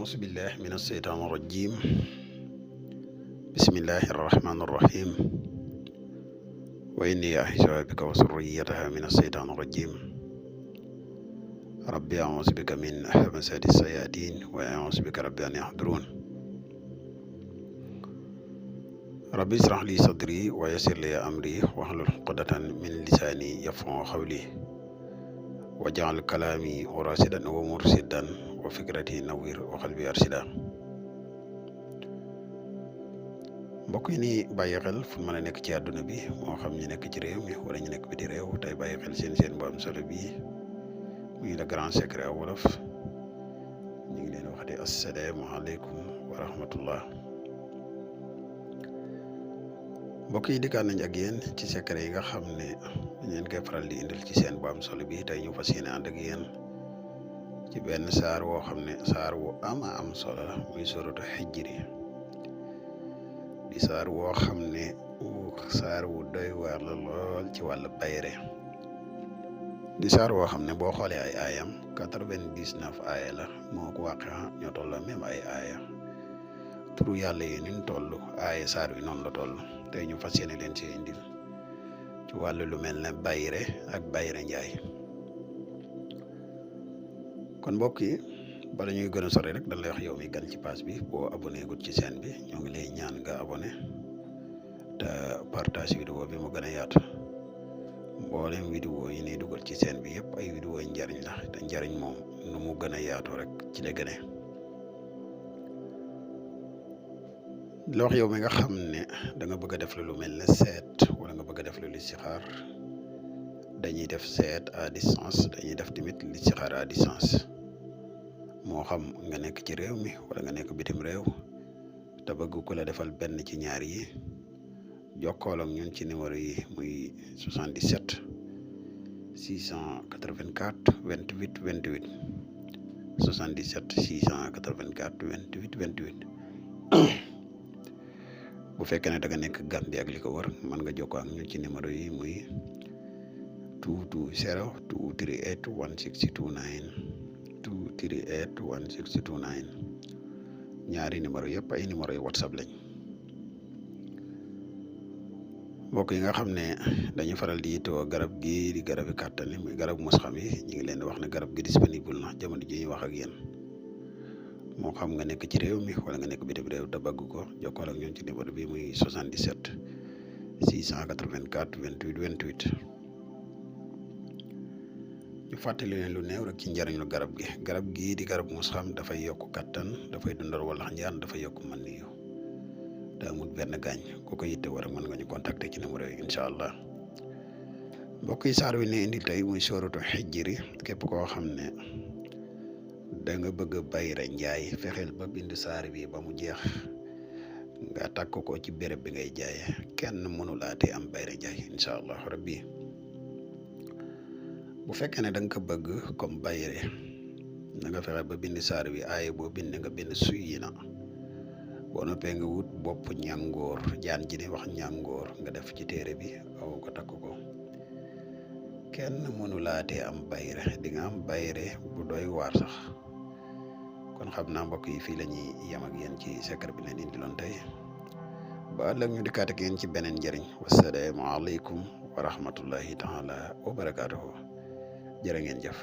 أعوذ بالله من الشيطان الرجيم. بسم الله الرحمن الرحيم. وإني أعيذها بك وذريتها من الشيطان الرجيم. ربي أعوذ بك من همزات الشياطين وأعوذ بك ربي أن يحضرون. ربي اشرح لي صدري ويسر لي أمري واحلل عقدة من لساني يفقهوا قولي واجعل كلامي راشدا ومرشدا وفكرتي نوير وقلبي أرشدا. mbokk yi ni bàyyi xel fu mën a nekk ci àdduna bi moo xam ñu nekk ci réew mi wala ñu nekk biti réew tey bàyyi xel seen bu am solo bii muy le grand secret wolof ñu ngi leen wax di asalaamaaleykum wa rahmatullah. mbokk yi dikkaat nañ ak yéen ci secret yi nga xam ne dañ koy faral di indil ci seen bu am solo bi tey ñu fas yéene ànd ak yéen ci benn saar woo xam ne saar wu am solo la muy suratu Hijri di saar woo xam ne saar wu doy waar la lool ci wàllu bayre di saar woo xam ne boo xoolee ay aayam 99 aaya la moo ko wàqe ñoo tolloo même ay aaya turu yàlla yi niñ toll aaya saar wi noonu la toll tey ñu fas yéene leen ci indil ci wàllu lu mel ne bayre ak bayre njaay. kon mbokk yi bala ñuy gën a sori rek dañ lay wax yow mi gan ci page bi boo abonné gut ci chaîne bi ñoo ngi lay ñaan nga abonné te partage vidéo bi mu gën a yaatu. mboolem vidéo yi ni dugal ci chaîne bi yëpp ay vidéo yi njariñ la te njariñ moom nu mu gën a yaatu rek ci la gëne. la wax yow mi nga xam ne da nga bëgg a def lu mel ne seet wala nga bëgg a def lu listixaar dañuy def seet à distance dañuy def tamit listixaar à distance. moo xam nga nekk ci réew mi wala nga nekk bitim réew te bëgg ku la defal benn ci ñaar yi jokkool ak ñun ci numéro yi muy 77 684 28 28 77 684 28 28. bu fekkee ne da nga nekk Gambie ak li ko wër mën nga jokkoo ak ñun ci numéro yi muy 220 238 1629 238 1629. ñaari numéro yëpp ay numéro yu WhatsApp lañ. mbokk yi nga xam ne dañu faral di yittewoo garab gi di garabi kàttan yi muy garab mos xam yi ñu ngi leen di wax ne garab gi disponible na jamono ji ñuy wax ak yéen moo xam nga nekk ci réew mi wala nga nekk bitim réew te bëgg ko jokkoo ak ñun ci numéro bi muy 77 684 28 28. ñu fàttali leen lu néew rek ci njariñu garab gi di garab mos xam dafay yokk kattan dafay dundal wala njaan dafay yokk mën niyu te amul benn gaañ ku ko yitte war mën nga ñu contacter ci numéro yi incha allah. mbokk yi saar wi ne indi tey muy suratu Hijri képp koo xam ne da nga bëgg a bayre njaay fexeel ba bind saar bi ba mu jeex nga takk ko ci béréb bi ngay jaaye kenn mënu laatee am bayre njaay incha allah rabbi. bu fekkee ne da nga ko bëgg comme bayre na nga fexe ba bind saar bi aaye boo bind nga bind suy na boo noppee nga wut bopp ñàngoor jaan ji ne wax ñàngoor nga def ci téere bi aw ko takk ko kenn mënu laatee am bayre di nga am bayre bu doy waar sax. kon xam naa mbokk yi fii la ñuy yem ak yéen ci secret bi leen indiloon tey ba ëllëg ñu dikkaat ak yéen ci beneen njëriñ wassalaamu aleykum wa rahmatullahi taala wa barakaatuhu. jërë ngeen jëf.